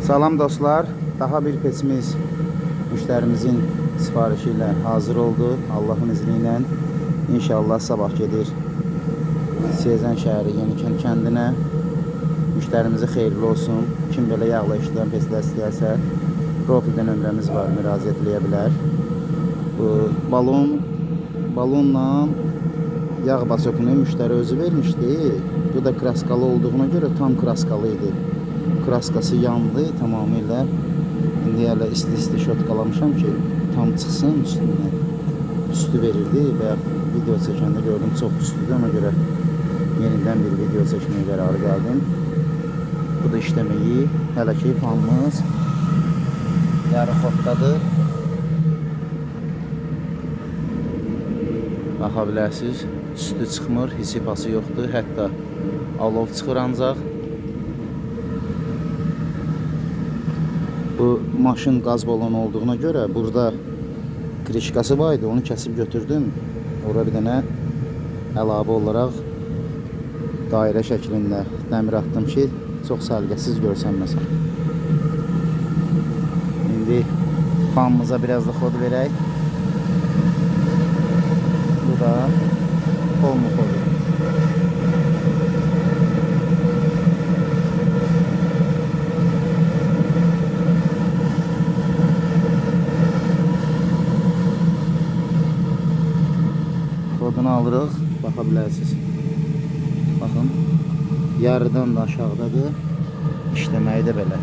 Salam dostlar, daha bir peçimiz müştərimizin sifarişi ilə hazır oldu. Allahın izni ilə inşallah sabah gedir Siyezən şəhəri Yenikənd kəndinə. Müştərimizi xeyirli olsun. Kim belə yağla işləyən peçlər istəyərsə, profildə nömrəmiz var, müraciət eləyə bilər. Bu balonla yağ baçokunu müştəri özü vermişdi. Bu da kraskalı olduğuna görə tam kraskalı idi. Kraskası yandı tamamilə. İndi hələ isti-isti şotkalamışam ki, tam çıxsın üstündən. Tüstü verirdi. Bayaq video çəkəndə gördüm çox tüstüdür. Ona görə yenidən bir video çəkməyə qərarı gəldim. Bu da işləməyi. Hələ ki fanımız yarı xoddadır. Baxa bilərsiniz, tüstü çıxmır, hisipası yoxdur. Hətta alov çıxır ancaq. Bu maşın qaz balonu olduğuna görə burada krişkası var idi, onu kəsib götürdüm. Ora bir dənə əlavə olaraq dairə şəklində dəmir atdım ki, çox səliqəsiz görsənməsin. İndi fanımıza biraz da xod verək. Bu da polnu xodu. Xodunu alırıq, baxa bilərsiniz. Baxın, yarıdan da aşağıdadır. İşləməyi də belə.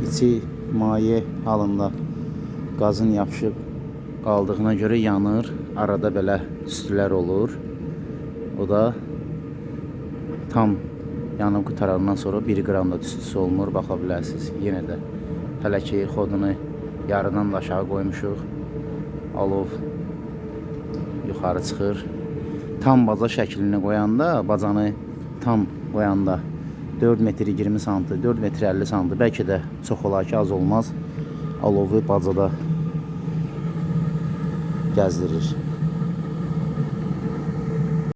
İçi maye halında qazın yapışıb qaldığına görə yanır. Arada belə tüstülər olur. O da tam yanıb qutarandan sonra 1 qram da tüstüsü olmur. Baxa bilərsiniz. Yenə də hələ ki xodunu yarıdan da aşağı qoymuşuq. Alov yuxarı çıxır. Tam baca şəklini qoyanda, bacanı tam qoyanda 4 metr 20 santı, 4 metr 50 santı, bəlkə də çox olar ki, az olmaz. Alovu bacada gəzdirir.